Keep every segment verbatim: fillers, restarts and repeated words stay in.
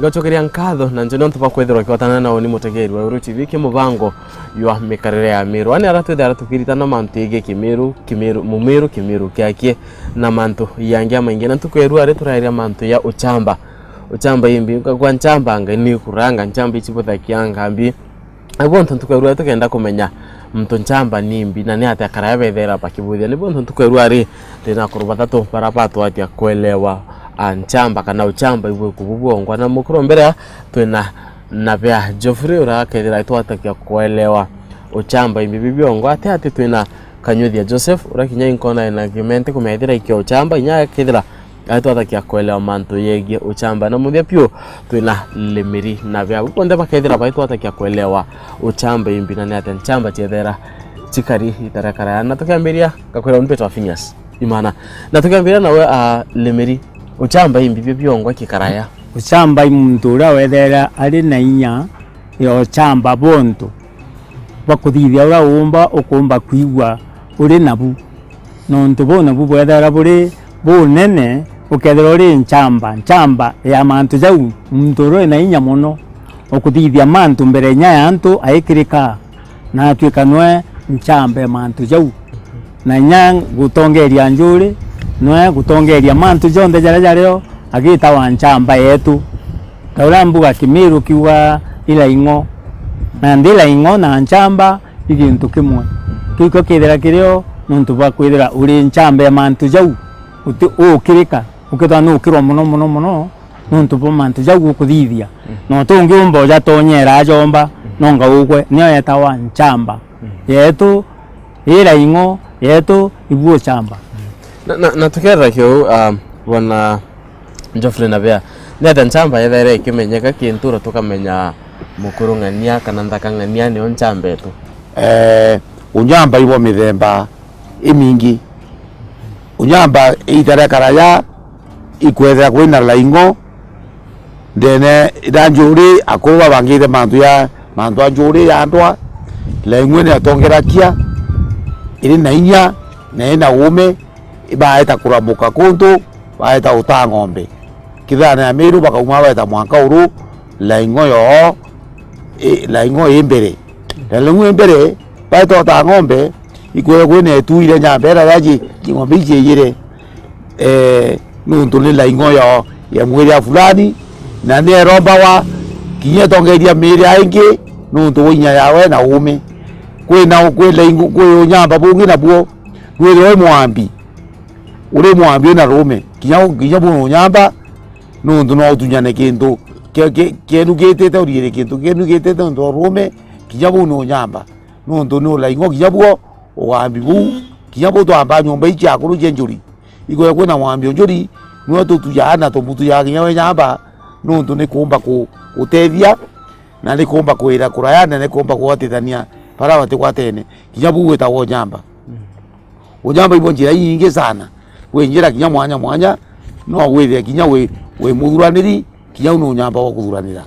Ngacokeria nkatho na njo nontu bwa kwithirwa ukiwatana na uni mutegeri wa Uru T V ki mubango jwa mikarire ya Miru. Ani ara twithira tukiritana mantu yegii Kimiru, Kimiru, Mumiru, Kimiru kiakie na mantu yangi amaingi. Na ntuku ya rua ri turairia mantu ya uchamba. Uchamba imbi, kwa nchamba anga ni kuranga, nchamba ici buthakia ngambi. Bonthe ntuku ya rua tukenda kumenya muntu nchamba ni mbi na ni atia karaya bethera bakibuthia. Ni bonthe ntuku ya rua ri, twina akuru bathatu bara batwatia kuelewa, a, nchamba kana uchamba ibwiku bubwongwa. Na mukuru mbere ya twina Nabea Geoffrey uria akethira itwatakia kuelewa uchamba imbi bibiongwa. Ati ati twina Kanyuthia Joseph uria kinya inkona ena gimente kumethira ikio uchamba inya akethira aitwatakia kuelewa mantu yegie uchamba. Na muthia piu twina Lemeri Nabea. Bonthe bakethira baitwatakia kuelewa uchamba imbi na ni atia nchamba ciethera cikari itarekaraya. Na tukiambiria ngakwira mbitwa Phineas Imana. Na tukiambiria nawe, a, Lemeri, uchamba imbi bio biongwa kikaraya. Uchamba i muntu uria wethera ari na inya ya uchamba bontu bwa kuthithia uria uumba, ukuumba kwigua uri nabu. Nontu buu nabu bwethagirwa buri bunene, ukethirwa uri nchamba, nchamba ya mantu jau, muntu uria uri na inya mono, ukuthithia mantu mbere inya ya antu aikirika, na atwika nwe nchamba ya mantu jau. Na inya gutongeria njuri, nwe gutongeria mantu jonthe jaria jario, agitawa nchamba yetu. Ta uria mbuga Kimiru kiuga ila ing'o, na ndi ila ing'o na nchamba i gintu kimwe. Kiu kio kithira kirio nontu bwa kwithira uri nchamba ya mantu jau, uti ukirika, ukethwa ni ukirwa mono mono mono nontu bwa mantu jau ukuthithia. Mm. Na uti ungi umba ujatonyera ajomba, mm, nonga ugwe, nio yetawa nchamba. Mm. Yetu ira ing'o, yetu ibu uchamba. Mm. Na, na, na tukerera kiu, um, bwana Geoffrey Nabea, ni atia nchamba yethaira ikimenyeka kintura tukamenya mukuru ng'ania kana nthaka ng'ania nio nchamba yetu? Eh, unyamba ibwa mithemba imingi. Unyamba iita ria karaya ikwethira kwina laing'o ndene ya njuri, akuru babangite mantu ya, mantu a njuri ya ndwa. Laing'o ni atongerakia, iri na inya na ina uume, ibaeta kuramuka kuntu, baeta utaa ng'ombe. Kithana ya Miru bakauma baeta mwanka uru, laing'o yoo, i, laing'o i mbere. Na laing'o i mbere, baeta utaa ng'ombe, ikwira kwina itu iria nyamba ira yaji, ng'ombe iji ijire. Eh, nuntu ni laing'o yoo ya mwiri ya fulani, na ni erombawa, kinya itongeria miiri ya ingi, nuntu wa inya yawe na uume. Kwina, kwi laing'o, kwi unyamba bungi nabuo, nwithirwa wi mwambi. Uri mwambi wina ruume, kinya, kinya bu nunyamba, nuntu no utunyane kintu ke-, ke-, kenu gitite, urire kintu kenu gitite nuntu wa ruume, kinya bu nunyamba, nuntu ni ulaing'o kinya buo, ugambi buu, kinya bu twamba nyumba ici akuru cia njuri, ikwira kwina mwambi o njuri, niwe tutujaga na tumutujaga kinya we nyamba, nuntu ni kuumba ku-, gutethia, na ni kuumba kwira kuraya, na ni kuumba kugwatithania bara batigwatene, kinya bu gwitagwa unyamba. Unyamba ibwa njira inyingi sana. Wi njira kinya mwanya mwanya, no withire kinya wi, wi muthuraniri, kinya u nunyamba wa kuthuranira.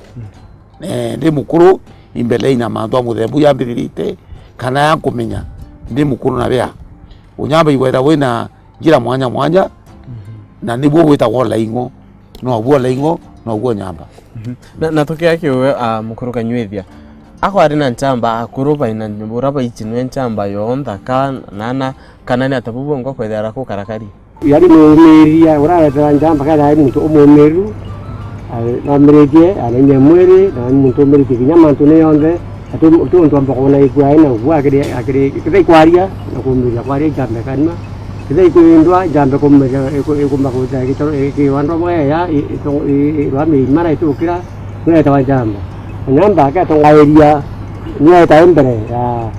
Eh, ndi mukuru, imbere ina mantu a muthemba u yambithirite, kana ya nkumenya, ndi mukuru na bea. Unyamba ibweta wina njira mwanya mwanya, na nibuo bwitagwa laing'o. Nobuo laing'o, nobuo nyamba. Mhm. Na, na tukia kiuwe, a, mukuru Kanyuithia, akwari na nchamba akuru baina ura baicinwe nchamba yo nthaka, nana, kana ni atabu bongwa kwethera kukarakari? Yari muumiria, urarethera nchamba kethira ari muntu umumiru, a, namiritie, anaimia mwiri, na ni muntu umiritie kinya mantune yonthe, ati, ati untu amba kwona ikua aina ukua akiri, akiri, kethira ikwaria, na kumiria kwaria nchamba ikanua. Kethira ikwindwa, njamba ikumba, iku-, ikumba kuruta gitoro, i-, kiwandwa bwega, i-, i-, irwa miimara itukira, niyo yetawa njamba. Nyamba aketongairia, niyo yetawa mbere ya,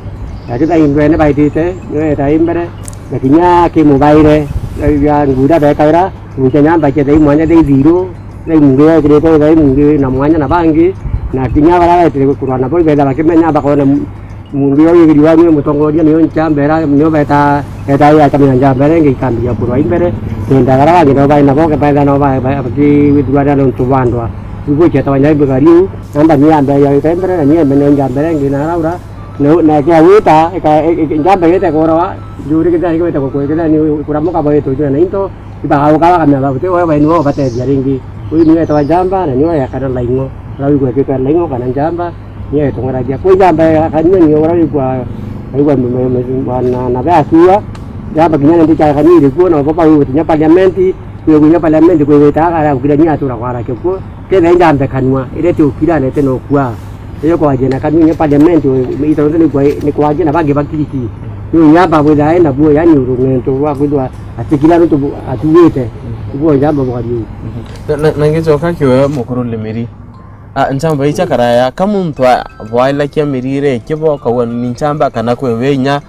ya kethira indwene baitite, niyo yetawa mbere, na kinya kimubaire, ya, ya nguria bekawira, kuruta nyamba cia thai mwanya thai thiru, thai mungi yekirite, thai mungi na mwanya na bangi, na kinya baria baitire kurwa nabo ibetha bakimenya, bakona mu-, Mundu uyu wigiri wanyu mutongoria niyo nchamba ira, niyo beta, beta ya kamenya nchamba ira ingi ikambiria kurwa imbere, kenda bara bangi nabo bai nabo, kenda nabo ba, ba, bakithurania nontu bwa ndwa. Igwikia ta banya imbigari u, namba ni yambe ya wika imbere, na ni yambe ni nchamba ira ingi na araura, na, na kia wita, ika, i, i, nchamba igite kurawa, njuri kithani kibete kukwe, kithani kuramuka baitu jina na into, ibagauka bakamenya babuti, we, we, niwe ubatethia ringi. Uyu niwe etawa njamba, na niwe yakana laing'o. Uria wigua ikitwa laing'o kana njamba, niwe etong'oragia. Kwi njamba ya kanua niwe uria wigua, wigua m-, m-, m-, na, na beasua. Njamba kinya nende cha kanua iri kuo, na baba wigua kinya parliament, wigua kinya parliament kwigwita aga, ara ukira ni atura kwarake kuo. Kethe njamba kanua, ire ti ukira nete no kua. Iyo kwajia na kanua inya parliament, ita ni kwa, ni kwajia na bangi bakiriki. Ni njamba bwitha ena buo, yani urung'ento rwa kwithwa atikira ntu atuwite. Ibuo njamba bwari uu. Na, na, na ngicoka kiwe mukuru Limiri. A, nchamba icha karaya, ka muntu a-, bwailakia mirire ikibo, akauga ni nchamba, kana kwi we inya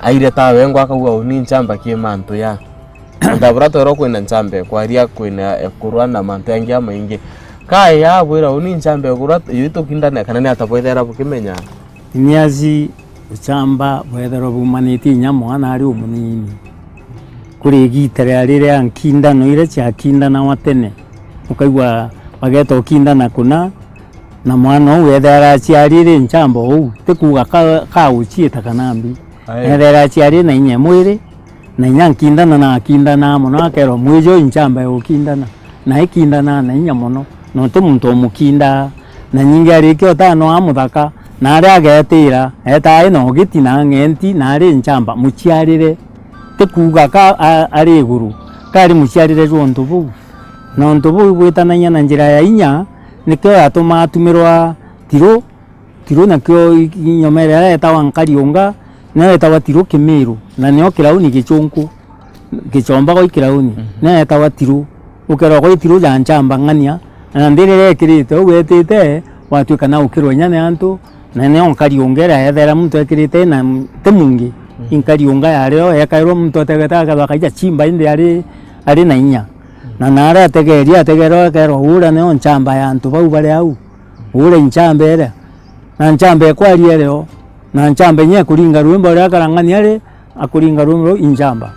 aire ta wengwa, akauga uni nchamba ki mantu ya. Nda bura twero kwina nchamba ekwaria, kwina ekurwa na mantu yangi amaingi. Kaya abwira uni nchamba ekurwa, yu tukindane, kana ni ata bwethera bukimenya? Inyaci uchamba bwetherwa bumanitie inya mwana ari umunini. Kuri igiita ria riria nkindano iria ciakindanagwa tene, ukaigua bageta ukindana kuna, na mwana uu ethera aciari ri nchamba uu, ti kuuga ka-, ka uciita kana mbi. Aye. Ethera aciari na inya mwiri, na inya nkindana na akindanaa mono, akerwa, "Mwiji uu nchamba ya ukindana." Na ikindana na inya mono, nontu muntu umukindaa. Na nyingi arikia utano a muthaka, na aria agetira, etaa ina ugiti na ng'enti, na ari nchamba, muciarire. Ti kuuga ka a-, ari iguru, kari muciarire jwa untu buu. Na untu buu bwitanagia na njira ya inya, nikio yatumaa atumirwa Tiru, Tiru nakio i-, i-, nyomere aria yetawa Nkariunga, nio yetawa Tiru Kimiru, na nio Kirauni Gichunku, Gichomba gwa Kirauni, mhm, nio yetawa Tiru. Ukerwa gwa Tiru ja nchamba ng'ania, na nandi riria ekirite uu etite, gwatuika na ukirwa inya ni antu, na nio Nkariunga iria yethera muntu ekirite na m-, ti mungi, mhm, i Nkariunga yario yekairwa muntu ategete akethwa akaija chimba indi ari, ari na inya. Na naria ategeria, ategerwa ekerwa, "Ura nio nchamba ya antu bau bari au." Ura i nchamba iria, na nchamba ikwaria irio, na nchamba inya ikuringa rwimbo ruria akarang'ania ri, akuringa rwimbo ruu i nchamba.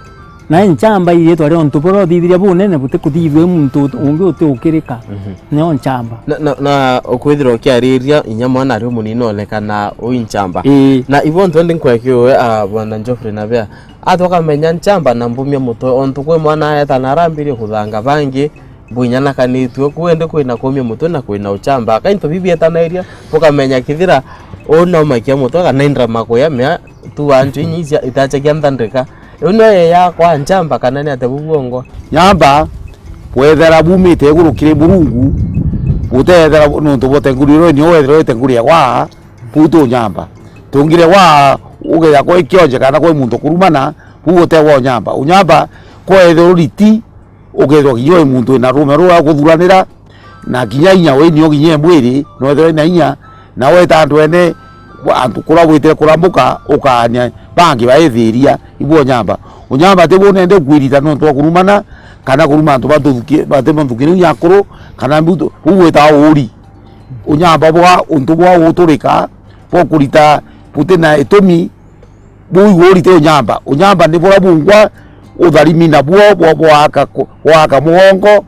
Na i nchamba i riitwa ria untu buria uthithiria bunene butikuthithua i muntu ut-, ungi uti ukirika, mhm, nio nchamba. Na, na, na ukwithirwa ukiariria inya mwana ari umunini onekana ui nchamba. Ii. Na ibo ntu ndi nkwekiwe, ah, Bwana Geoffrey Nabea, atwa kamenya nchamba na mbumia mutwe, ontu kwi mwana aeta na arambirie kuthanga bangi, bwinyanakanitue, ku indi kwina kumia mutwe na kwina uchamba. Ka into bibi bietanairia, bukamenya kithira uu no makia mutwe kana indra makuya mea tu antu inya icia itachagia nthandrika. Iu nio ye yakwa nchamba kana ni atia bu bwongo? Nyamba, bwethera bumite iguru kiri Murungu, butethera nontu butenguriro ni wethirwa itenguria gwa, buu tu nyamba. Tungire gwa, ugeja kwa ikionje kana kwa muntu kurumana, buu utegwa unyamba. Unyamba, kwa ethirwa riti, ukethirwa kinya wi muntu wina rume ruu aguthuranira, na kinya inya wi nio kinya e mwiri, nwethirwa ina inya, na weta antu ene, antu kura bwitire kurambuka, ukaania bangi baithiria, ibu unyamba. Unyamba ti bunende ukwirita nontu bwa kurumana, kana kuruma antu batuthuki-, bati bathukirie inya akuru, kana mbutu, buu gwitawa uuri. Unyamba bwa untu bwa guturika, bwa kurita buti na itumi, Buu iguri ti unyamba. Unyamba ni buria bungwa utharimi nabuo bwa, bwaka ku-, bwaka mugongo,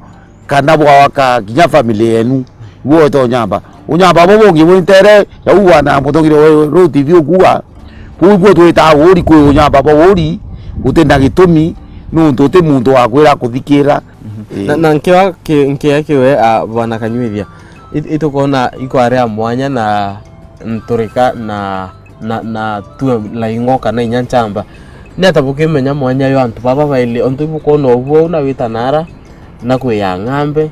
kana bwaka kinya family yenu. Ibuo ti unyamba. Unyamba buu bungi bwi ntere ya uu wana mutongire we, ruu T V ukuuga. Buu ibuo twitaa uuri kwi unyamba bwa uuri, uti na gitumi, nuntu uti muntu wakwira kuthikira. Mhm. Ii. Na, na nkia ki-, nkia kiwe, a, Bwana Kanyuithia, it-, itukwona ikwarea mwanya na nturika na na, na tue laing'o kana inya nchamba. Ni ata bukimenya mwanya yo antu baba baili? Ontu ibukwona ubu au na wita nara, na kwi ya ng'ambe.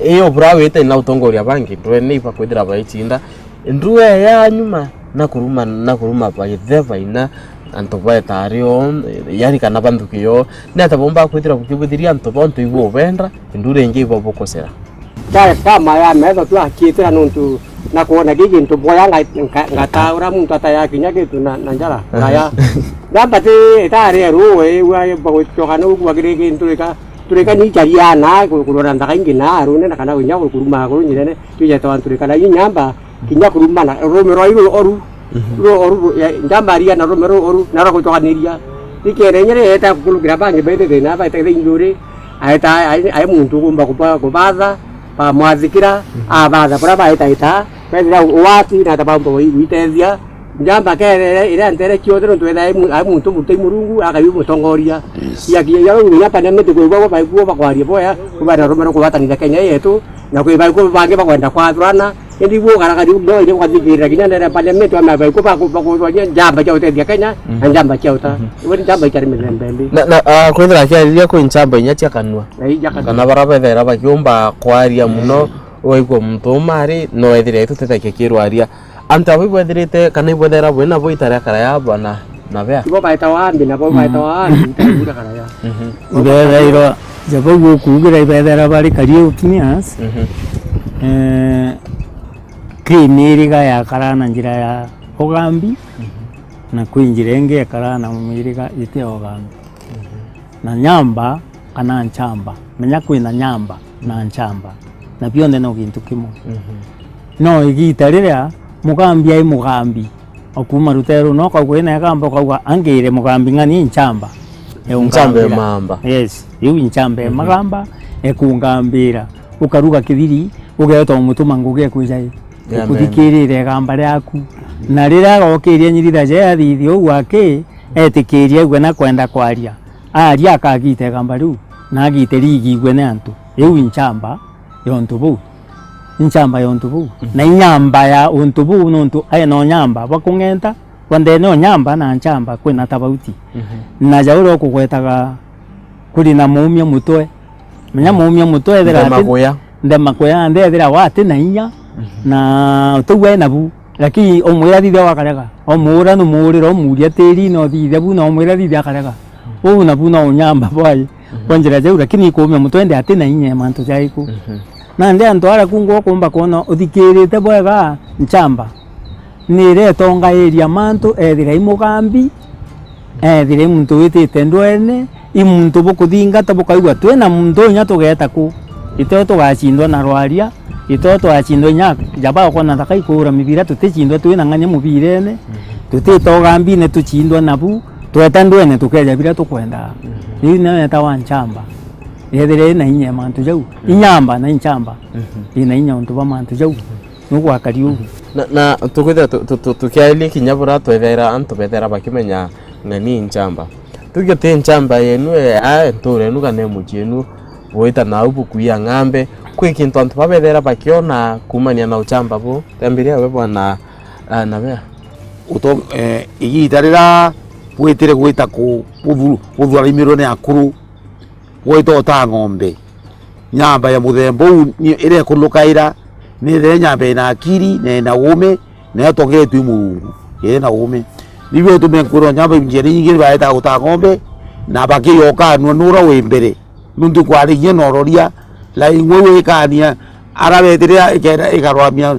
Iyo bura wite na utongoria bangi, ndwene ibakwithira baichinda. Ndue ya nyuma, na kuruma, na kuruma baithe baina, antu baetari o, yani kana banthuki yo. Ni ata bumba kwithira bukibuthiria antu bontu ibu ubenda, indu ringi ibo bukucera. Ka-, kama ya metho tu akitira nuntu na kwona ki gintu boya nga-, nga-, ngataura muntu ataya kinya gitu na, na njara. Aha. Ngaya. Ndamba ti itari eruwe, wa, bagwicoka nu kwa kiri gintu rika, turika ni chariana, ku-, kurora nthaka ingi na rune na kana winya kuruma kuru nyirene, tujeta wantu rika na inyamba, kinya kuruma na rume rwa iru oru. Mhm. Ru-, oru, ru-, ya, njamba aria na rume ru-, oru, na rwa gucwaniria. Ikere nyere eta kukurukira bangi baite thina, baite thina injuri, aeta, ai, ai muntu ugomba kuba-, kubatha, bamwathikira, mhm, abatha, buria baetaeta, bethira wati, na ta bamba gwi-, gwitethia, Njamba kerere iria ntere ciothe nontu wethaga ai mu-, ai muntu mutai Murungu, akayu mutongoria. Yes. Yakinya ya unya parliament kwigua baigua bakwaria boya, kubana rumero kubatanithia Kenya yetu, na kwi baigua bangi bakwenda kwathurana, indi igua ukaragari no iri kwathikirira kinya ndere parliament, ama baigua baku-, bakurwania njamba cia utethia Kenya, na njamba cia uta. Iwe ni njamba itari mithemba imbi. Na, na, ah, kwithira akiariria kwi njamba inya cia kanua. Na ija kanua. Kana bara bethera bakiumba kwaria muno, waigua muntu umari, no ethire tutetakia kirwaria. Antu aba ibwethirite kana ibwethera bwina bo itare karaya bwana na bea? Ibo baetawa ambi, nabo baetawa ambi, itare bwira karaya. Ibethairwa, ja bau ukuugira ibethera bari Kariuki Nias, eh, kiri miriga yakara na njira ya ugambi, na kwi njira ingi ekara na miriga iti ya ugambi. Na nyamba kana nchamba. Menya kwina nyamba na nchamba, na bionthe no gintu kimwe. No igita riria mugambi ai mugambi, okuuma ruteru no ukauga ina egamba, ukauga angire mugambi ng'ani nchamba. Nchamba e magamba. Yes, iu nchamba e magamba, ekungambira. Ukaruga kithiri, ugeeta umutuma ngugi ekwija i, ikuthikirire egamba riaku. Na riria agokiria nyiritha ja athithia uu aki, etikiria aigwe na kwenda kwaria. Aria akagita igamba riu, na agite riigigwe ni antu. Iu i nchamba ya untu buu. I nchamba ya untu buu. Na i nyamba ya untu buu, nontu aina unyamba bwa kung'enta, kwa ndene unyamba na nchamba kwina tabauti. Na ja uria ukugwetaga kuri na muumia mutwe. Menya muumia mutwe ethira ati, ndema kuya. Ndema kuya, nde ethira wa ati na inya, na utiu ai nabu. Lakini omwira thithia wakarega, omuura numuurira, omuuria tiirine uthithia bu, na omwira thithia akarega. Uu nabu no unyamba bwaye kwa njira jau, lakini ikuumia mutwe ndi ati na inya ya mantu jaiku. Nandi antu aria kungu ukumba kwona uthikirite bwega nchamba, ni iria itongairia mantu, ethira i mugambi, ethira i muntu witite ndwene, i muntu bukuthingata bukaigua twina muntu inya tugeeta ku. Iteo tugacindwa na rwaria, iteo tugacindwa inya jaba ukona thaka ikuura mibira, tuticindwa twina ng'ania mubirene, tutita ugambine tucindwa nabu, tweta ndwene tukeja biria tukwenda. Riu nio yetawa nchamba. Yethire ina inya ya mantu jau. Inyamba na inchamba. Ina inya untu bwa mantu jau. Nugwakari ugu. Na, na tukwithira tu-, tu-, tu-, tukiairia kinya bura twethera antu bethera bakimenya ng'ani nchamba. Tuge ti nchamba yenu, e, a, ntuura yenu kana e mucii yenu, gwita nau bukuia ng'ambe, kwi kintu antu babethera bakiona kuumania na uchamba bu? Tambiria we bwana, a, na bea. Uto-, e, igita rira bwitire gwita ku-, buthu-, buthuraimirwe ni akuru, gwita uta ng'ombe. Nyamba ya muthemba uu ni iria ikulukaira, ni iria nyamba ina akiri, na ina uume, na itongeretue i Murungu, ina uume. Nibio utume nkwirwa nyamba injia inyingi ni baetaa gutaa ng'ombe, na bakiokanua nura wi mbere. Nuntu kwarigia na uroria, laini uu wikania, ara betire ikenda ikarwamia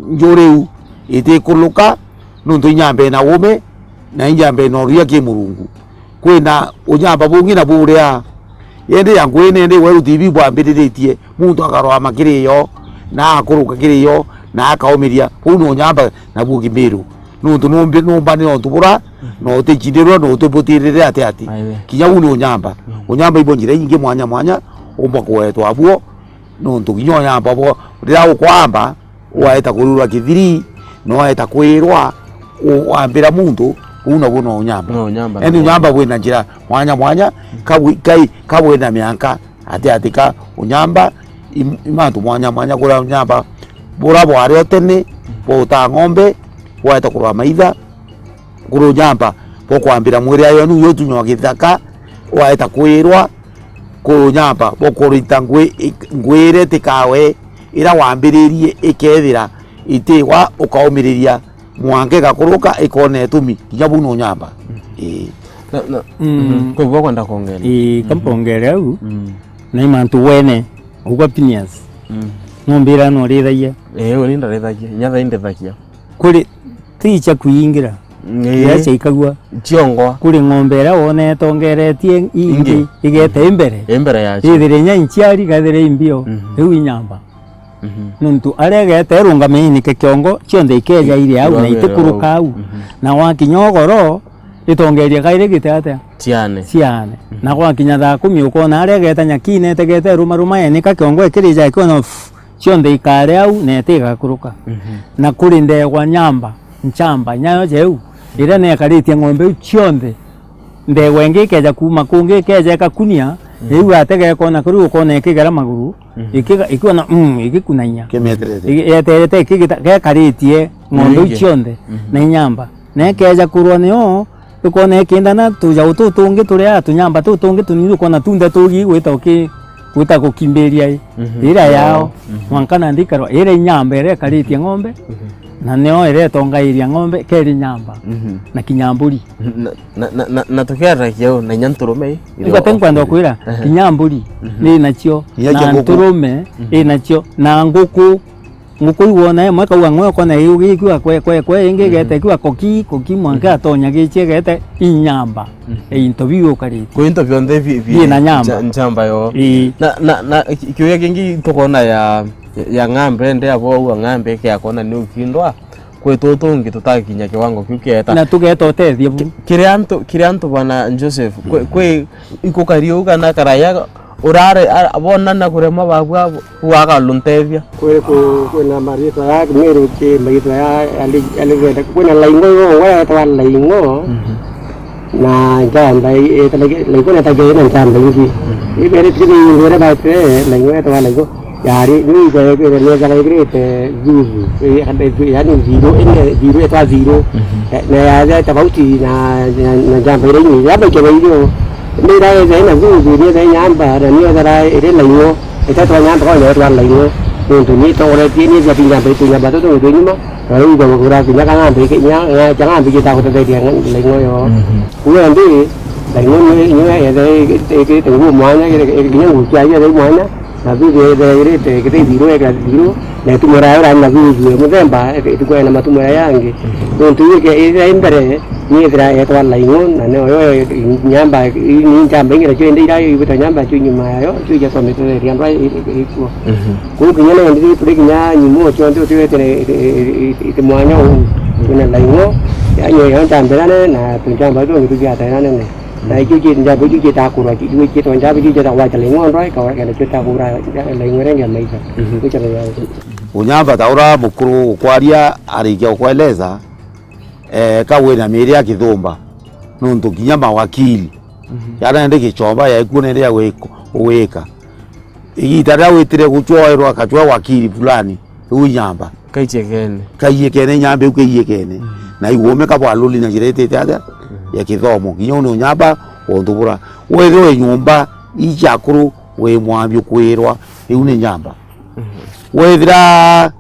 njuri iu, itikuluka, nuntu inyamba ina uume, na inyamba ina uroria ki Murungu. Kwina unyamba bungi na buria. Indi ya ngui nindi weru T V bwambiriritie, muntu akarwama kiri yo, na akuruka kiri yo, na akaumiria. Uu ni unyamba nabu Kimiru. Nuntu numbi-, numbani nontu bura, na uticindirwe, na utibutirire ati ati. Aiwe. Kinya uu ni unyamba. Unyamba ibo njira ingi mwanya mwanya, umba kuetwa buo, nuntu kinya unyamba bo, riria ukwamba, waeta kururwa kithiri, na waeta kwirwa, u-, wambira muntu, uu nabu no unyamba. No unyamba. Yaani nabu unyamba bwina njira mwanya mwanya, kabwi-, kai-, kabwina mianka, ati ati ka unyamba, im-, i mantu mwanya mwanya, kuria unyamba, bura bwari o tene, bwa utaa ng'ombe, waeta kurwa maitha, kurunyamba, bukwambira mwiri ayo nu yo tunywa githaka, waeta kwirwa, kurunyamba, bukurita ngui, ngui iria itikawe, iria wambiririe ikethira itigwa, ukaumiriria mwanka igakuruka, ikona itumi, kinya buu nunyamba. Ii. Na, na, mm, kwigua kwenda kwongeria? Ii, kampongere au, mm, na i mantu wene, ugwa Phineas. Mm. Numbira nurithagia. Ii, uni ndarithagia, inya thaa indithagia. Kuri, ti cia kuingira. Ii. Iria ciaikagua. Ciongwa. Kuri ng'ombe iria wona itongeretie ingi, ingi, igete i mbere. I mbere yacio. Ithire inya inciari, gathire i mbio. Mhm. Riu inyamba. Mhm. Nuntu aria igete irungame inike kiongo, cionthe ikeja iri au, na irungame iri au, itikuruka au. Mhm. Na gwakinya ugoro, itongeria kairi gite atia? Ciane. Ciane. Mhm. Na gwakinya thaa kumi ukona aria igete nyakine, itegete irumaruma, yenika kiongo ikirija, ikiona, pff, cionthe ikare au na itigakuruka. Mhm. Na kuri ndegwa nyamba, Nchamba, nyayo jeu, iria neekaritie ng'ombe iu cionthe, ndegwa ingi ikeja kuuma kungi, ikeja ikakunia, mm, iu atega ikona kuri ukona ikigera maguru, mm, ikiga-, ikona, mm, igikunainya. Kimeterete. Igi-, yeterete ikigita-, gekaritie ng'ombe iu cionthe, mm, na inyamba. Na ikeja kurwa nio, ukona ikindana tujagu tutungi turia tunyamba tutungi tunini, ukona tunthe tugi gwita uki-, gwita gukimbiria i, mhm, iria yao. Mhm. Mwanka nandi ikarwa, iria inyamba iria ikaritie ng'ombe, mhm, na nio iria itongairia ng'ombe, keri nyamba, mhm, na kinya mburi. Na, na, na, na, na tukiaragia u, na inya nturume i, igate nkwenda kwira, ehe, kinya mburi, mhm, ni nacio, inya na kia nguku, nturume, mhm, i nacio, na nguku, nguku iu wona imwe kauga ng'we ukona iu gikiuga kwe, kwe, kwe, ingi, mhm, igete ikiuga koki, koki, mwanka, mhm, atonya gichie igete inyamba. Mhm. E into biu ukaritie. Kwi into bionthe bi-, bi-, bi na nyamba. Ncha-, nchamba yo. Ii. Na, na, na ki-, kiuria kingi tukona ya, ya ng'ambe, ndi abo au ng'ambe ikiakona ni ukindwa, kwi tutungi tutakinya kiwango kiu kieta. Na tugeta utethio bu. Ki-, kiri antu, kiri antu bwana Joseph, kwi, mm, kwi ikukari uu kana karaya urare, a-, bona na kurema babu abu, bu akalunteethia. Kwi ku-, kwina maritwa ya Meru ki maitwa ya, ali-, aligenda, kwina Laing'o yo, we etwa Laing'o. Mhm. Na njamba i-, etanagia, Laing'o netagia na njamba ingi. Mhm. Ibere tiri ni indwere batwe, Laing'o etwa Laing'o. Yari, ni ija yekire, ni ija yekirite thuthi, eh, yaani thiru, ine thiru etwa thiru. Mhm. Eh, na ya, ya tofauti na, na, na njamba iria ingi. Njamba ikeba irio, ni ira etha ina thuthi, ni etha inyamba, na ni etha ira iri Laing'o, itetwa nyamba, kwa nyetwa Laing'o. Nontu ni itongoretie, ni etha njamba itu nyamba tutu ngitu nyuma, na riu ija gukura kinya kang'ambi, kinya, kinya kang'ambi gita gutetheria Laing'o yo. Mhm. Kuo ndi, Laing'o ni, ni etha ikirite nguo mwanya, kinya nguo cia etha mwanya, na thuthi yethegirite kithithiru, ekira thithiru, na itumura ya urani na thuthi ya muthemba, itikwena matumura yangi. Nontu iu ke-, ithira i mbere, ni ithira yetwa Laing'o, na nio yo nyamba, i-, ni njamba ingi nacio indi ira igwitwa nyamba cio nyuma yayo, cio ija twamitetheria andu a i-, i-, ikuo. Mhm. Kuu kinya nandi turi kinya nyuma cio nthi uti wetire iti mwanya uu, kwina Laing'o, yanyo yo njamba ira nene, na tunjamba tungi tugiata ira nene. Na icio cie njamba icio cietaga kurwa, icio cietwa njamba icio cietaga gwata Laing'o ndwa, ikawakenda cietaga kura Laing'o iria ingi ya maitha. Mhm. Icio ni njamba. Unyamba ta ura mukuru ukwaria arikia gukueleza, eh, ka wina miiri ya kithumba, nontu kinya mawakili, mhm, jaria nandi gichomba yaikuo nende ya gwik-, gwika. Igita riria witire guchwoerwa akachwa wakiri fulani, riu inyamba. Kaijekene. Kaijekene, inyamba iu kaijekene. Mm. Na iguumika bwa lori na njira itite atia? Mm. Ya kithomo. Kinya uu ni unyamba wa untu bura. Wethirwa wi nyumba ii cia akuru, wi mwambi ukwirwa, riu ni nyamba. Mm. Wethira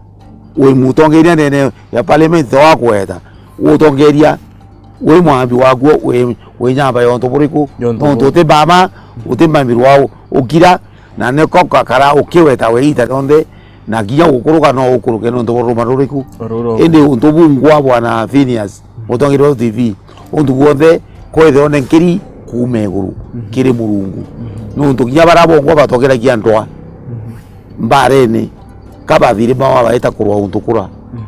wi mutongeria ndene ya parliament, to wa kweta, utongeria, wi mwambi wakuo, wi, wi nyamba ya untu buriku? Ya untu buriku? Nontu uti mama, uti mami rwao, ukira, na niko kakara ukiweta we ita rionthe, na kinya gukuruka no ukuruke nontu bwa ruruma ruriku. Ruruma. Indi untu bungwa bwana Phineas, mutongeria wa T V, untu bwonthe kwethirwa ni nkiri kuuma iguru, mhm, kiri Murungu. Mhm. Nontu kinya baria bongwa batongeragia ndwa, mhm, mbarene, ka bathiri mama baita kurwa untu kura. Mhm.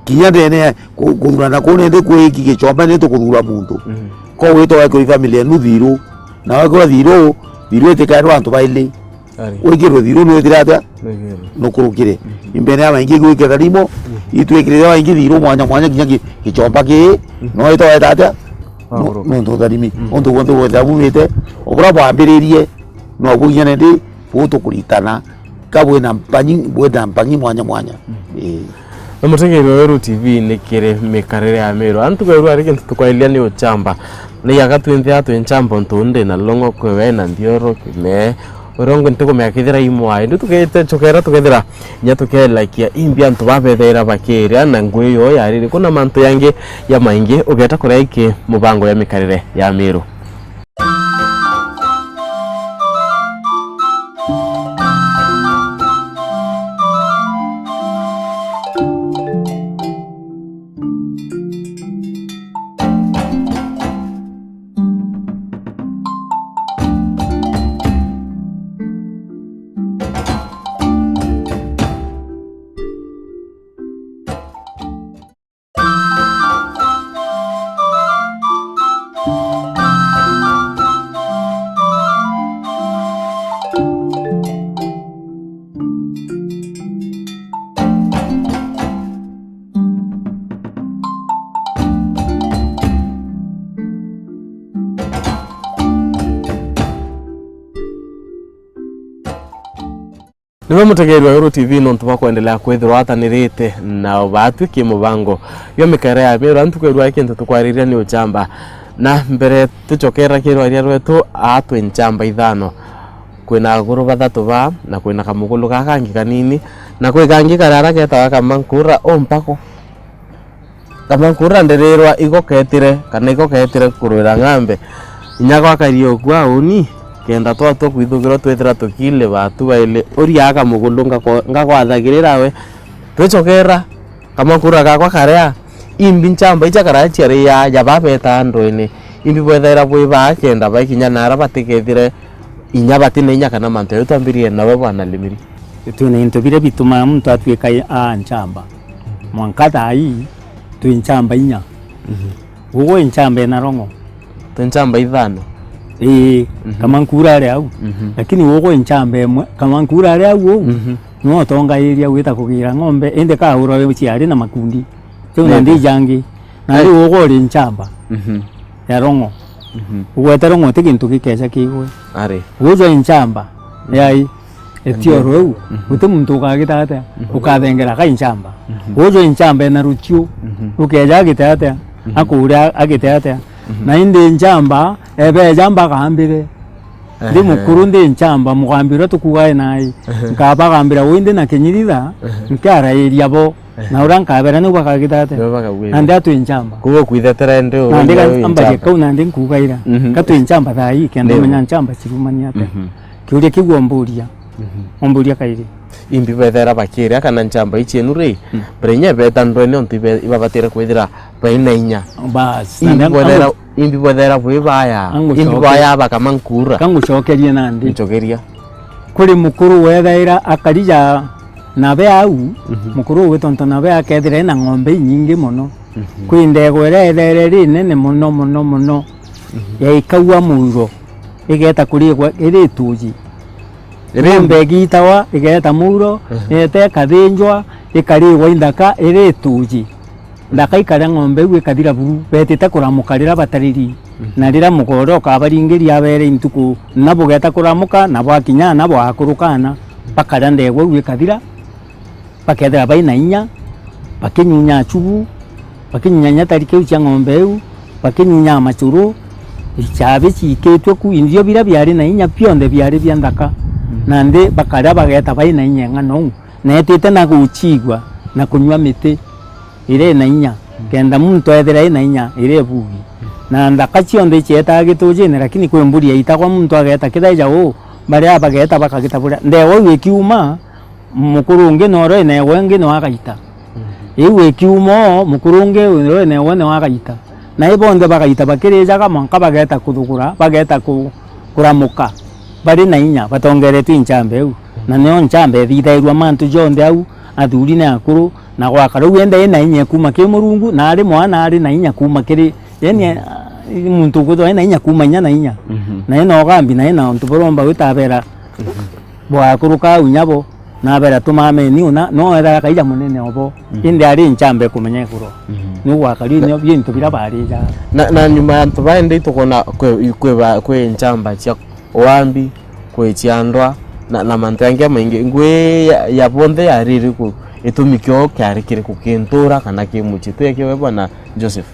Kinya ndene ya ku-, kuthurana kuu nindi kwiki gichomba ni tukuthura muntu. Mhm. Ko witwa wekirwa i family enu thiru, na wekirwa thiru, thiru itikairwa antu baili. Ari. Wikirwe thiru ni withire atia? Wikirwe. Nukurukire. Mhm. Imbere ya baingi gwikira rimo, mhm, itwikirire baingi thiru mwanya mwanya kinya gi-, gichomba ki, mhm, no witwa weta atia? Wakuruka. Nu-, nuntu utharimi. Mhm. Untu gwonthe gwonthe bumite, obura bwambiririe, no buginya nindi, butukuritana, ka bwina mpangi, bwina mpangi mwanya mwanya. Mm. Ii. Na mutegeri wa Weru T V ni kiri mikarire ya Meru. Antu beru ari kintu tukwailia ni uchamba. Ni yaga twinthe atwi nchamba untu ndi na Long'o kwewe na Nthioro kime. Urongo ntikumea kithira imwa. Indu tugite chukera tukethira nya tukelakia imbi antu babethera bakiria na ngui yo yariri kuna mantu yangi ya maingi ugeta kuria iki mubango ya mikarire ya Meru. Niwe mutegeeri wa Uru T V nontu bwa kwendelea kwithirwa atanirite na batwi ki mubango jwa mikare ya miura ntuku irwa kintu tukwariria ni uchamba. Na mbere tucokera ki rwaria rwetu, aa twi nchamba ithano. Kwina akuru bathatu baa, na kwina kamugulu gaa kangi kanini, na kwi kangi karara getaga Kamankura o mpako. Kamankura ndirirwa igo ketire, kana igo ketire kurwira ng'ambe. Inya gwakarie ukua uni, kenda twatua kwithukirwa twithira tukili batu baili. Uria kamugulu ngako-, ngakwathagirira we. Twicokera, Kamankura gakwa karia, imbi nchamba icha karia ciari ya, ya babeta andwene. Imbi bwethaira bwi baa kenda baikinya nara batikethire inya bati na inya kana mantu jau twambirie nawe bwana Limiri. Twina into biria bitumaa muntu atwika a nchamba. Mwanka thaa ii twi nchamba inya. Mhm. Ugu i nchamba ina rong'o. Twi nchamba ithano. Ii, mhm, Kamankura ari au. Mhm. Lakini ugu i nchamba imwe, Kamankura ari au uu. Mhm. Niwe utongairia gwita kugira ng'ombe, indi kaura we ciari na makundi. Kiu nandi ijangi. Nandi ugu uri nchamba. Mhm. Ya rong'o. Mhm. Ugwete rong'o ti gintu gikeja kigwe. Ari. Ujwa i nchamba. Mhm. Yai. Etioro iu. Mhm. Guti muntu ukagita atia? Mhm. Ukathengera kai nchamba. Mhm. Ujwa i nchamba ena ruchiu. Mhm. Ukeja agite atia? Mhm. Akuria agite atia? Mhm. Na indi nchamba, ebeja mbagambire. Ndi mukuru, ndi nchamba, mugambi uria tukugae nai. Ehe. Nkabagambira uu ndi na kinyiritha, ehe, nkiarairia bo. Ehe. Na uria nkabera niu bakagita atia? Niu bakagwira. Nandi atwi nchamba. Kuuga kwithetera ndi uu. Nandi ambagia kau nandi nkugaira. Mhm. Katwi nchamba thaa ii, kenda umenya nchamba cirumania atia. Mhm. Kiuria kiu omburia. Mhm. Omburia kairi. Imbi bethera bakiria kana nchamba icienu ri, mm, mbere inya ibeta ndwene ontu ibe-, ibabatire kwithira baina inya. Bas, imbi bwethera, imbi bwethera bwi baya, imbi bwaya bakama nkura. Kangucokerie nandi. Ncokeria. Kuri mukuru wethaira akarija nabe au, mhm, mukuru uu tontu nabe akethira ena ng'ombe inyingi mono. Mhm. Kwi ndegwa iria ethaire ri nene mono, mono, mono. Mhm. Yaikagua muuro, igeta kurigwa iri ituji. Iri ng'ombe igitawa, igeta muuro, mhm, yeta ikathinjwa, ikarigwa inthaka iri ituji. Nthaka ikaria ng'ombe iu ikathira buru, betite kuramuka riria batariri. Mhm. Na riria mugore ukabaringiria abere intuku, na bugeta kuramuka, na bwakinya, na bwakurukana, bakaria ndegwa iu ikathira. Bakethira baina inya, bakinyunya achubu, bakinyunya nyatari kiu cia ng'ombe iu, bakinyunya machuru, ichabi ciikitue ku, into biria biari na inya bionthe biari bia nthaka. Mm. Nandi bakaria bageta baina inya ing'ana uu, na etite na guchigua na kunyua miti iria ina inya, kenda muntu ethira ina inya iria ibugi. Na nthaka cionthe icietaga gitujine, lakini kwi mburi yaitagwa muntu ageta kithaija uu, baria bageta bakagita buria. Ndewa iu ikiuma, mukuru ungi noro enegwe ingi no agaita. Mhm. Iu ikiuma oo, mukuru ungi oro enegwe no agaita. Na i bonthe bagaita bakirijaga, mwanka bageta kuthugura, bageta ku-, kuramuka bari na inya, batongeretue i nchamba iu. Na nio nchamba ithithairua mantu jonthe au, athuri na akuru, na gwakara u enda ina inya kuuma ki Murungu, na ari mwana ari na inya kuuma kiri, yani, muntu ukwithwa ena inya kuuma inya na inya. Mhm. Na ena ugambi, na ena untu buromba gwitabera. Mhm. Bwakuruka au nyabo, nabera tumameni una, no ethera kaija munene obo. Mhm. Indi ari nchamba ikumenya ikurwa. Mhm. Ni gwakari nio bintu bira barijaga. Na, na nyuma ya antu baindi tukona kwi, kwi ba, kwi nchamba cia uambi, kwi cia ndwa, na, na mantu jangi jamaingi. Ngui ya, ya bonthe yari iriku? Itumi kioo kiari kiriku, ki ntura kana ki mucii? Tweke we bwana Joseph.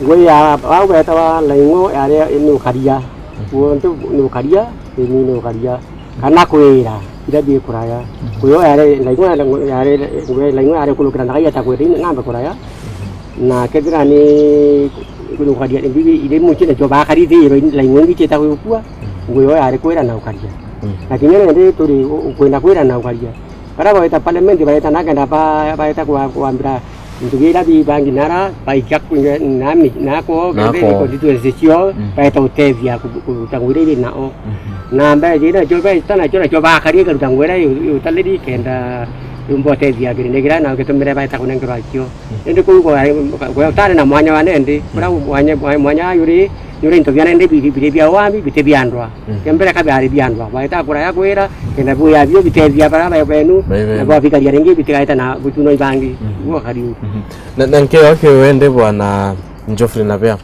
Ngui ya bau betawa Laing'o yari ni ukaria. Mhm. Guontu ni ukaria, ini ni ukaria. Kana kwira, iria bi kuraya. Mhm. Ngui yari, Laing'o yari, yari, Laing'o yari kunukira ndaka ya ta kwira, ni ng'ambe kuraya. Mhm. Na kethira ni, ni ukaria, iria mucii nacio bakari thiro, Laing'o ingi cietagwa gukua, mhm, ngui yari kwira na ukaria. Mhm. Na kinya nandi turi u-, ukwenda kwira na ukaria. Baria baita parliament baita na kenda ba-, baita kwa-, kwambira into biria bibangi nara, baikia kwinga nami, nako, nako, kende constituency cio, mm, baita utethia ku-, kuruta ngui iria iri nao. Mhm. Na mbere jiri nacio baita nacio, nacio bakaria ikaruta ngui iria yu-, utariri kenda yumba utethia kirindi kiria na gitumire baita kunengerwa cio. Mm. Indi kuu kwa, kwa utari na mwanya wa nendi, mm, kuria mwanya, mwanya, mwanya yuri, yuri into bia nendi biri, biri bia wami, biti bia ndwa. Mhm. Kia mbere ka biari bia ndwa. Baita kuraya kwira, kenda bwia bio bitethia bara ba-, benu, na bwabikaria ringi bitigaite na gutunwa ibangi. Mhm. Guo kariu. Mhm. Na, na nkeo kiu indi bwana Geoffrey Nabea.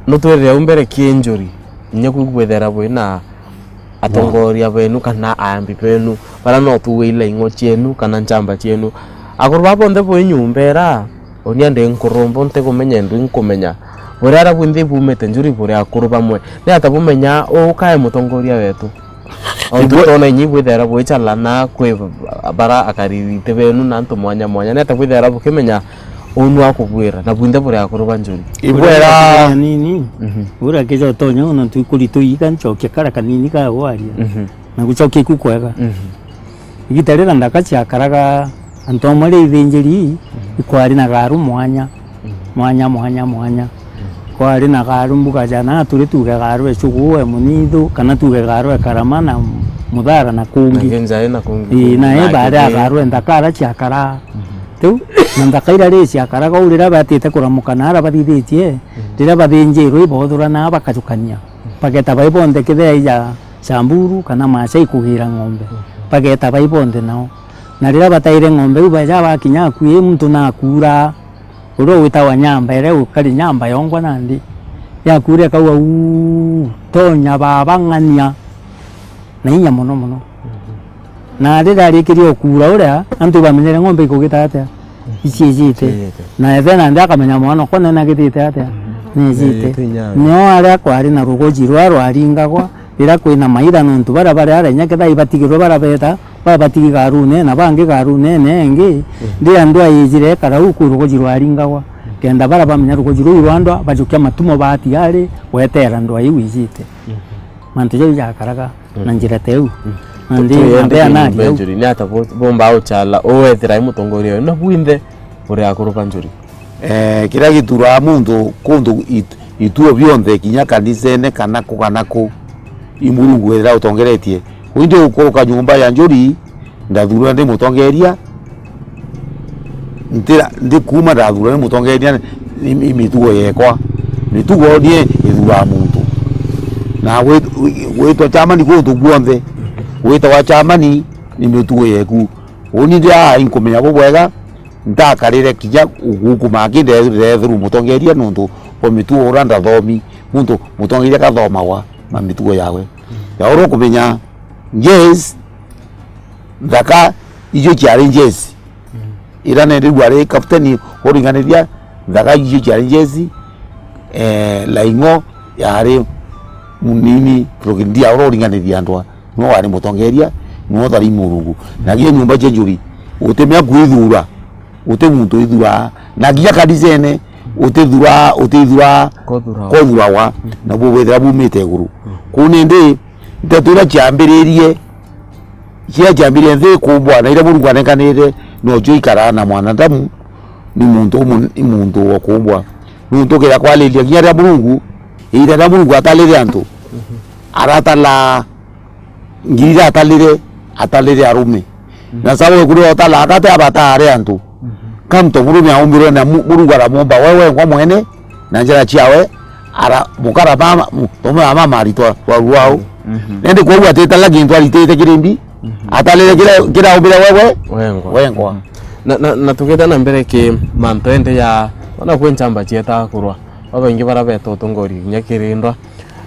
Nutwirire au mbere ki injury, inya kuu kwithera bwina atongoria benu kana aambi benu Bara no tuuge ila ing'o cienu kana nchamba cienu. Akuru baa bonthe bwi nyumba ira, unia ndi nkurumbu ntikumenya, ndu inkumenya. Buri ara bwinthe bumite njuri buri akuru bamwe. Ni ata bumenya uu kae mutongoria wetu? Ontu Ibwe- twona inyi bwithera bwichalana kwi bara akariri iti benu na antu mwanya mwanya. Ni ata bwithera bukimenya uu nu akubwira na bwinthe buri akuru ba njuri? Ibwera- Uria nini, Mhm. Uria kija utonya ona ntu ikuri tuiga nchokia kara kanini ka gwaria. Mhm. Na gucokia iku kwega. Mhm. Igita rira nthaka ciakaraga, antu amwe ri ithinjiri, Mhm. ikwari na garu mwanya, Mhm. mwanya, mwanya, mwanya. Mhm. Kwari na garu mbuga jana, turi tuge garu e Chugu, e Munithu, kana tuge garu e Karama na Muthara na kungi. Na Kinjai na kungi. Ii, kungi, na na i baari a Kithii. Garu e nthaka ara ciakara. Mhm. Riu, na nthaka ira ri ciakaraga uu riria batite kuramuka na ara bathithitie, Mhm. riria bathinjirwe ibothurana bakajukania. Mhm. Bageta bai bonthe kithea ija Samburu kana Maasai kugiira ng'ombe, bageeta bai bonthe nao. Na riria bataire ng'ombe iu, baeja bakinya akui, muntu nakuura, uria witagwa Nyamba, iria ukari Nyamba yongwa nandi, yakuura ikauga uu, tonya baba ng'ania na inya mono mono. Na riria arikirie ukuura uria, antu ibamenyere ng'ombe ikugita atia? Iciijite. Iciijite. Na ethe nandi akamenya mwana okwa nene agitite atia? Nejite. Nejite inya. Nio aria kwari na rugoji ruria rwaringagwa riria kwina maitha, nontu baria bari aria inya kethira ibatigirwe baria beta, baria batigi garune, na bangi garune ene ingi, riria ndwaa ijire ekara uu kwi rugoji rwaringagwa, kenda baria bamenya rugoji ruu rwa ndwaa, bajukia matumo baati ari gweteera ndwaa iu ijite. Mantu jau jakaraga na njira ta iu. Nandi Tuye namba ya nari au. Njuri, ni ata bu-, bumba uchala, uwethira i mutongoria uyu, na bwinthe buri akuru ba njuri? Eh, kiria githuraa muntu kuntu it-, ituo bionthe, kinya kanisene kana ku kana ku, i Murungu wethira utongeretie. Uu ndi ukuruka nyumba ya njuri, ndathurwa ndi mutongeria, Ntira-, ndikuuma ndathurwa ni mutongeria ni, ni mitugo yekwa. Mitugo nie ithuraa muntu. Na gwi-, gwi-, gwitwa chamani kuntu guonthe, gwitagwa chamani ni mitugo yeku. Uni ndi aa inkumenya bubwega, ntakarire kinya guku maki nde-, ndethuru mutongeria nontu bwa mitugo uria ndathomi. Muntu mutongeria kathomagwa na mitugo yawe. Ya uria ukumenya, yes, nthaka icio ciari njeci. Ira nende riu ari kapteni uringaniria nthaka icio ciari njeci, eh, Laing'o yari munini, Prokindia uria uringaniria andwa, niwe wari mutongeria, niwe uthari Murungu. Na kinya nyumba cia njuri, utimea kwithura, uti muntu ithuraa. Na kinya kanisene, utithuraa, utithuraa, kothurawa. Kothurawa. Nabuo bwithira bumite iguru. Kuu nindi, nteto iria ciambiririe, Kiria kiambirie nthi ikumbwa, na iria Murungu anenkanire, nocio ikaraa na mwanadamu, ni muntu umu-, ni muntu wa kumbwa. Nuntu ukethira kwariria kinya riria Murungu, iita riria Murungu atarire antu, aratara ngiri iria atarire, atarire arume. Na sababu kuria utara akate abataare antu. Kanto murume aumbirwe na Mu-, Murungu aramumba we wengwa mwene, na njara ciawe, ara-, mukara mama, mu-, mume wa mama aritwa rwaru rwao. Nindi kwou atitala gintu aritite kirimbi, atalire kira, kira aumbire wewe, wengwa. Wengwa. Na, na, na tugita na mbere ki mantu ende ya, ona kwi nchamba cietaga kurwa. Babaingi bara beta utongori kinya kirindwa.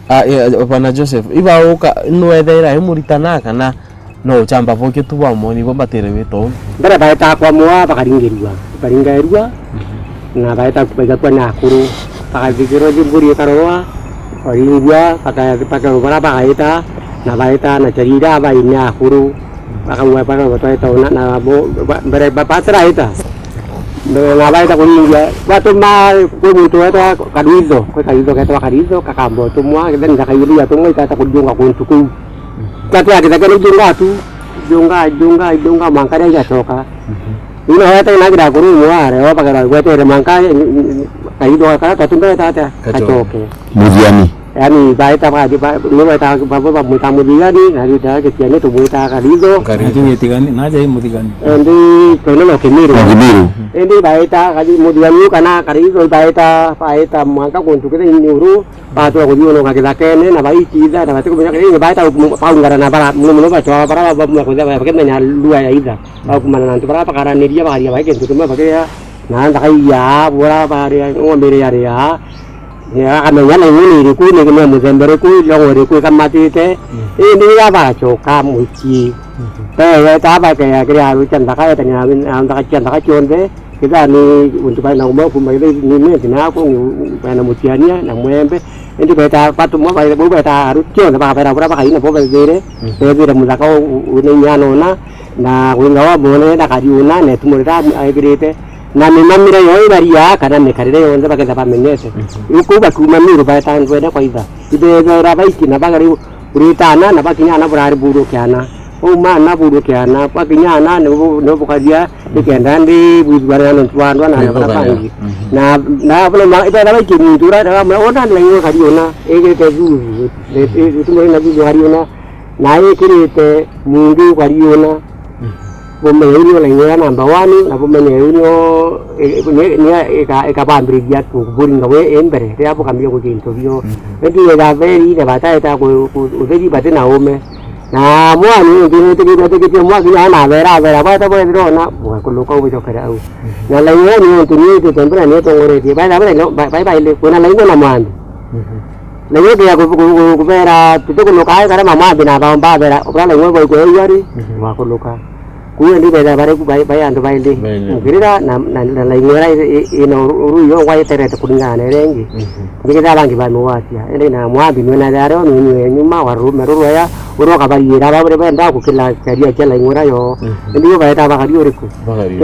Ah, eh, Bwana Joseph, ibauka, nwethaira i muritana kana no uchamba boki tu bwa moni bo mbatire wito uu? Mbere baetaa kwa mwa bakaringirua, baringairua, na baeta baigakua ni akuru, bakathikirwa thimburi ikarorwa, baringua, baka-, baka-, bara bagaita, na baeta na chari iria bai ni akuru, bakauga, baka-, batwaita ona, na bo, ba-, mbere ba-, batiraita. Mbere na baita kuringia, batuma kwi muntu wetwa Karitho, kwi Karitho ketwa Karitho, kakamba utumwa, kethira nthaka iria atumwa ikata kujiunga kuntu kuu. Kati ya kithaka ni junga tu, junga, junga, junga, mwanka ria igacoka. Ino wete na gira kuru mware, o bagera gwetere mwanka, Karitho gakara twatumbere tata, gacoke. Muthiani. Yani, baeta ba, ba, ni baeta ba, ba, bamwita Muthigani, na riu ndagitiani tumwita Karitho. Karitho. Na tugitigani, na aja i Muthigani. Endi, kono no Kimiru. No Kimiru. Endi baeta Kari-, Muthigani kana Karitho, baeta, baeta mwanka kuntu kithini uru, batura kuthiuruka githakene, na baititha, na batikumenya kithini, baeta baungana na bara, muno muno bacwa, bara ba, ba, ba, bakimenya lugha ya itha. Bakumana na antu bara bakaraniria, baria bai kintu kimwe bakiria, na nthaka iya, bura baria, ng'ombe iria yaria, Akamenya na ing'u ni iriku, ni, ni muthemba uriku, irong'o iriku ikamatite. Indi riria bagacoka mucii, beeta bakea kiria arucha nthaka, etania na, na nthaka cia nthaka cionthe, kethira ni untu bari na umwe kuuma githiri ni menti na kungi, bena muciania na mwembe. Indi beeta batumwa, bau beeta aruti cionthe, bakabera buria bakaina bo bethire, bethire muthaka u-, u-, wina inya na una, na winga wa mwone na kariuna, na itumo riria aigirite, na mimamire yo ibaria, kana mikarire yonthe baketha bamenyete. Riu kuu bakiuma Miru baeta ndwene kwa itha. Ibethera baiki na bagari uritana, na bakinya ana burari burukiana. Bauma ana burukiana, bakinya ana ni bu-, ni bukaria, nikenda ndi bwithugana na ntu bandwa na bara bangi. Na, na buna ma-, ibethera baiki muntu ura, na bamwe, ona ni laingo kariuna, igite thuthu, itumo rina thuthu kariuna, na ikirite muntu kariuna. Bumenye iu nio laini iria namba one, na bumenye iu nio, i-, ni-, ni-, ika-, ikabambiriria kuburinga we i mbere, riria bukambiria guthithia into bio. Indi ethira beri, na bataeta ku-, ku-, utheri bati na ume. Na mwani ungi ni utikite, utikitie mwa kinya na abera, abera, bweta bwethira ona, bugakuluka ubicokere au. Na laini iria ni untu ni itite mbere ni itongoretie. Baitha bure, no, ba-, bai baile, kwina laini na mwambi. Na inya kinya ku-, ku-, ku-, kubera, tutikunuka ai karia mamwambi na baomba abera, bura laini bwaikwa yari, bwakunuka. Kuu indi bethira bari ku bai, bai antu baili. Mukirira na, na, na laini iria i, i, ina uru, uru iyo ngwa iterete kuringana na iria ingi. Nikethira bangi bamigwatia. Indi na mwambi nwena aria o nini we nyuma wa rume ruru aya, uria ukabariira, ba bure benda gukila caria kia laini iria yo. Indi yo baeta bakari uriku?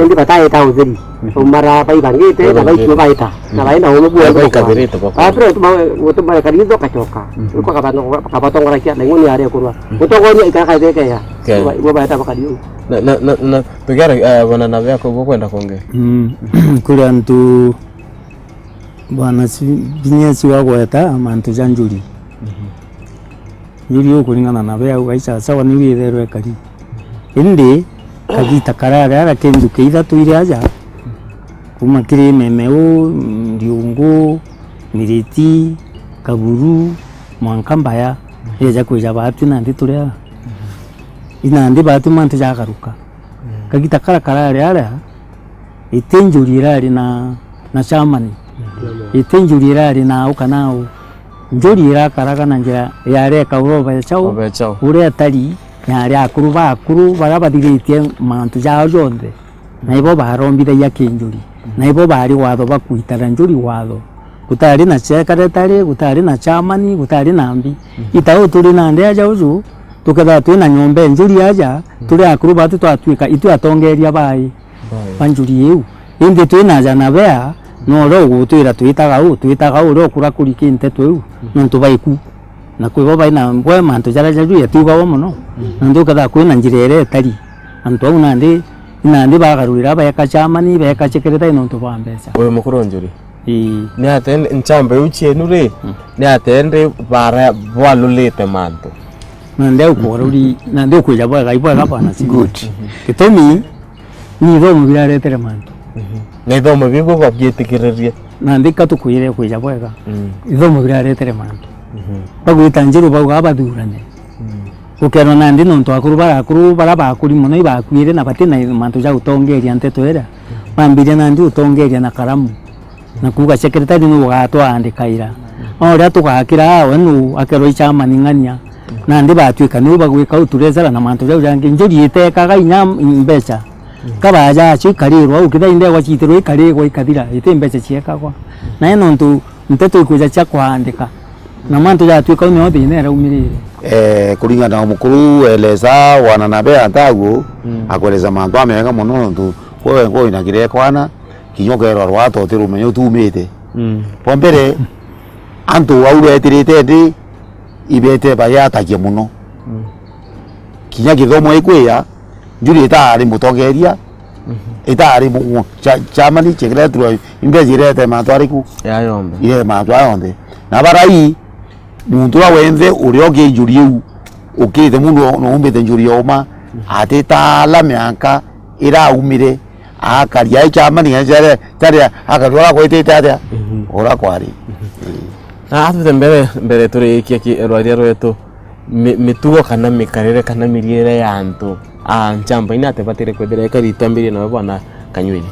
Indi bataeta utheri. Umara baibangite, na baikio baita. Na baenda umu bua. Baikabirite bakwa. Apre tuma, gutuma kari itho kacoka. Iko kabatongorakia, na ing'uni aria kurwa. Gutongoria ikara kaitheke ya. Ibo baeta bakari u. Na, na, na, na, tugera, eh, bwana na bia ko kwenda konge. Mm. Kuri antu bwana si-, binya si wagweta mantu ja njuri. Njuri ukuringana na bea au, aica sawa ni witherwe kari. Indi kagita karari ara kindu keithatu iri aja, kuma kiri Memeu, Ndiungu, Miriti, Kaburu, mwanka Mbaya, yeja kwija baatwi nandi turi aa. Inandi baatwi mantu jagaruka. Kagita kara karari aria, iti njuri irari na, na Chamani. Iti njuri irari na au kana au. Njuri irakaraga na njira yari eka uria ubecau, uria atari, yari akuru ba akuru, baria bathiritie mantu jao jonthe. Na ibo barombithagia kinjuri. Na ibo bari watho bakwitara njuri watho. Gutari na secretary, gutari na Chamani, gutari na mbi. Ita uu turi nandi aja uju, tukethirwa twina nyomba e njuri aja, turi akuru batu twatwika itwi atongeria bai. Ba njuri iu. Indi twina aja na bea, no uria ugutwira twitaga uu, twitaga uu, uria ukura kuriki nteto iu, nontu baiku. Na kwi bo baina bwe mantu jaria jaju jatiugagwa mono, nontu ukethira kwina njira iria itari. Antu au nandi, nandi bagarurira beeka Chamani, beeka secretary nontu bwa mbeca. Uyu mukuru njuri. Ii. Ni atia nchambe iu cienu ri, ni atia indi bara bwalulite mantu? Nandi au kwaruri, nandi ukwija bwega, ibwega bwana si. Good. Gitumi, ni ithomo biraretere mantu. Na ithomo biu bwa bietikiririe. Nandi ka tukwire kwija bwega. Ithomo biraretere mantu. Bagwita njiru bauga bathurane. Ukerwa nandi nontu akuru bara akuru bara bakuri mono ibakuire na bati na mantu ja gutongeria nteto iria. Bambiria nandi utongeria na karamu. Na kuuga secretary nu ugatwaandikaira. O uria tugakira we nu akerwa ichamani ng'ania. Nandi batwika niu bagwika u turesara na mantu jau jangi. Njuri itekaga inya mbeca. Kabaja acio ikarirwa, ukithira indegwa ciitirwa ikarirwa ikathira, iti mbeca ciekagwa. Nae nontu nteto ikwija cia kwaandika, na mantu jatwika u nio thina iraumirire. Eh, kuringana na mukuru eleza wana na bea ntaguo, akwereza mantu amega mono nontu kwe ngo ina kirekwana, kinya ukerwa rwata utirumenya utumite. Bwa mbere, antu au betirite ndi, ibete bayatakia mono. Kinya githomo ikwiya, njuri itari mutongeria, itari mu-, mu-, cha-, chamani chikiretirwa imbeca irete mantu ariku? Ya yombe. Irete mantu aya onthe. Na barai, muntu uria wenthe uria uki njuri iu, ukite mundu no umbite njuri ya uma, atitala mianka iraumire, akaria ai chamani, charia, charia, akaria ura kwitite atia? Ura kwari. Na atute mbere, mbere turikia ki-, rwaria rwetu, mi-, mitugo kana mikarire kana miriire ya antu a nchamba ina ati batire kwithira ikari itwambirie nawe bwana Kanywiri.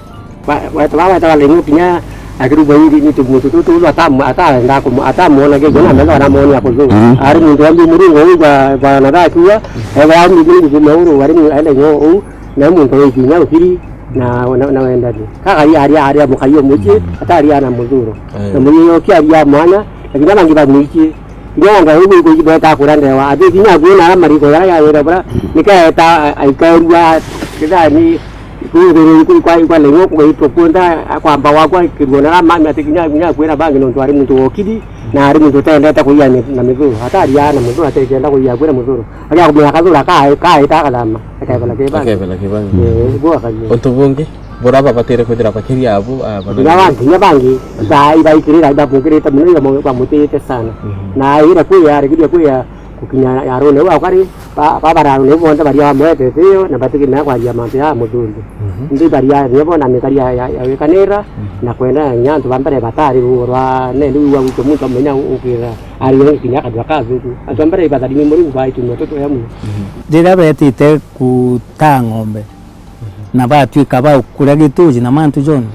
Ba-, ba-, ba-, bawetaga laini kinya Akirumwa iri ni tumuntu tutu ulu atamu-, ataenda kumu-, atamwona kigwe na metho aramonia kuthuu. Mhm. Ari muntu wa Murungu uu bwa, bwa na dakiwa, ega ya Murungu kume uru, ari mu-, aende nyo uu, na muntu wi kinya ukiri, na, na, na wendani. Kagari ari, ari a mukai o mucii, atari ana muthuro. Eh. Na mucii yoki ari a mwana, lakini abangi bamwikie. Kinya anga uu gu-, gu-, gweta akura ndewa, ati kinya akuona ara mariko yara yawira bura, nikaeta a-, aikaerua, kithani, Kuu kwa, kwa lengo kugaitwa kuonda akwamba wakwa kirwo na mami ati kinya, kinya kwira bangi nontu ari muntu wokiri na ari muntu utendete kuia mi-, na mithuro. Atari ana mithuro atekenda kuia kwira mithuro. Agia kumenya kathura ka, kaita akathama. Akebela kibangi. Akebela kibangi. Eh, bwa kaji. Untu bungi, bura babatire kwithira bakiria abu, ah, bana. Kinya bangi, kinya bangi, ba, ibaikirira, ibabungirite muno, iba mu-, bamutite sana. Mhm. Na ira kuya, arikiria kuya, gukinya yarone wa kari, Ba, ba bararune bonthe baria bamwetete iyo, na batikimenya kwaria mantu ja muthumbi. Mhm. Indi baria nibo na mikari ya, ya, ya wikanira, mhm, na kwenda nya antu ba mbere batari ruo rwa nendi wigua gwitwa muntu amenya u-, ukira ari yo kinya akadua kathuku. Antu ba mbere ibatharimi Murungu baitumia tutu ya muno. Mhm. Riria betite kutaa ng'ombe, mhm, na batwika ba kuria gituji na mantu joni,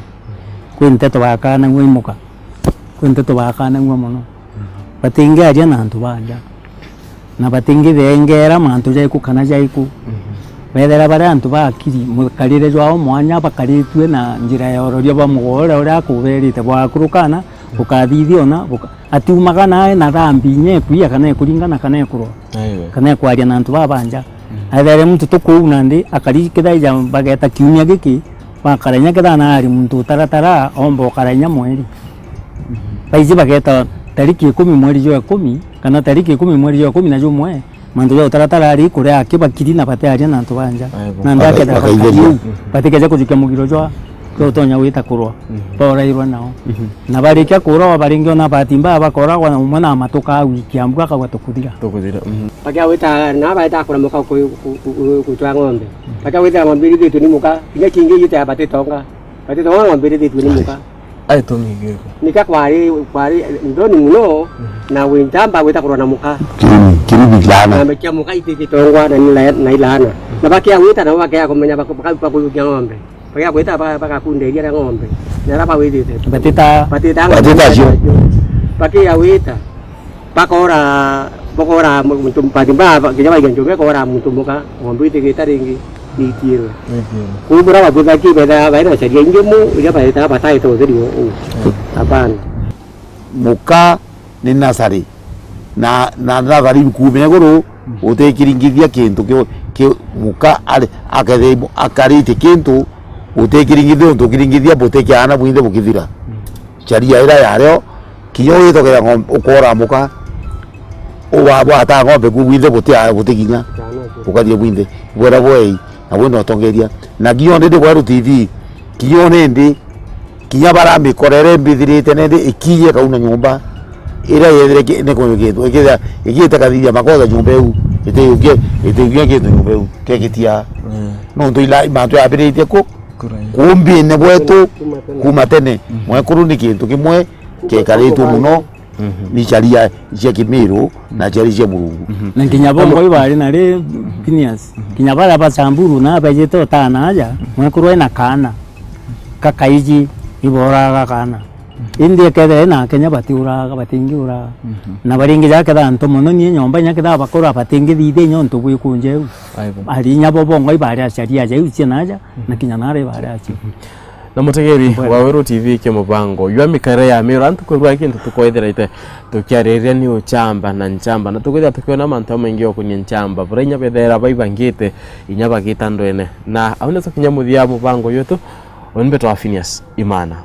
kwi nteto bakanagua imuka. Kwi nteto bakanagua muno. Mhm. Batingiaria na antu ba nja. Na batingithengera mantu jaiku kana jaiku. Mhm. Bethera bari antu ba akiri, mukarire jwao mwanya bakaritue na njira ya uroria bwa mugore uria akuberite bwa akuru kana, mhm, bukathithia ona, buka-, atiumaga nae na thambi inya ekuia kana ekuringana kana ekurwa. Aiwe. Kana ekwaria na antu ba banja. Mhm. Ethere muntu tu kuu nandi, akari kithaija bageta kiumia giki, bakara inya kethana ari muntu utaratara, omba ukara inya mweri. Mhm. Baiji bageta tariki ikumi mweri jwa ikumi, kana tariki ikumi mweri jwa ikumi na jumwe, mantu ja utaratara ari kuria aki bakiri na batearia na antu ba nja. Aibo. Na ndaketha bakaithirua. Bakari u, mhm, batikeja kujukia mugiro jwa, jwa utonya gwita kurwa, mhm, borairwa nao. Mhm. Na barikia kurwa, baringi ona bahati mbaya bakoragwa na umwe na matuka wiki ya mbua akauga tukuthira. Tukuthira, mhm. Bakia gwita, na baeta kuramuka ku-, ku-, ku-, ku-, gutwa ng'ombe. Bakia gwita ng'ombe irithitwe ni muka, kinya kingi igita ya batitonga. Batitonga ng'ombe irithitwe ni muka. Ai, tumi giko. Nika kwari, kwari ndoni muno, mhm, na wi ntamba gwita kurwa na muka. Kiri, kiri bilana. Na kia muka itigitongwa na, na, na ilana. Na bakia gwita nabo bakia kumenya bako-, baka-, bakuyukia ng'ombe. Bagia gwita ba-, bagakunderia na ng'ombe. Na ara bawithite. Batita. Batita ng'ombe. Batita cio. Bakia gwita. Bakora, bakora muntu, bahati mbaya, ba-, kinya baiga njombe, bakora muntu muka, ng'ombe itigita ringi, niitiirwe. Niitiirwe. Kuu bura babuthaki betha baina caria ingi mu, iria baeta bataete utheri u-, u-, mm, hapana. Muka ni nasari. Na, na nasari kuuma iguru, mm, utikiringithia kintu ki, ki muka ari, akethira akaritie kintu, utikiringithia untu ukiringithia butikiana bwinthe bukithira. Mm. Caria ira yario, kinya ugitokera ng'ombe, ukora muka, uwa-, bwata ng'ombe ku bwinthe butia-, butikinya, ukathie bwinthe, bwera bwei, na bwina utongeria. Na kinya nindi bweru T V, kinya nindi, kinya bara mikorere mbithirite nindi ikiye kauna nyumba, ira yethire ki-, ni kunyukitwe, ikithira, ikite kathithia makosa nyumba iu, itiyukie, itiyukia kintu nyumba iu, kegitia. Mm. Nontu ila, mantu yambiritie ku, kumbine bwetu, kuma tene. Kuma tene. Mm. Mwekuru ni kintu kimwe, kekaritwe muno, mhm, ni caria cia Kimiru na caria cia Murungu. Mhm. Na kinya bongwa ibari na ri Phineas. Mhm. Kinya baria ba Samburu na bejite utana aja, mwekuru ena kaana. Kakaiji, iboraga kaana. Mhm. Indi ekethira ena Akenya batiuraga, batingiuraga. Mhm. Na baringi jaketha antu mono, nie nyomba inya ketha bakora batingithithia inya untu bwikunja iu. Aibo. Ari inya bo bongwa ibari acaria aja iu ciana aja, mhm, na kinya nari ibari acio. Mhm. Na mutegeri wa Weru T V, kimubango jwa mikarire ya Miru, antu kwirwa kintu tukwethirite tukiariria ni uchamba na nchamba, na tukwithira tukiona mantu jamaingi okunia nchamba, buria inya bethera baibangite inya bagita ndwene. Na au nitwo kinya muthia mubango jwetu, uni mbetwa Phineas Imana.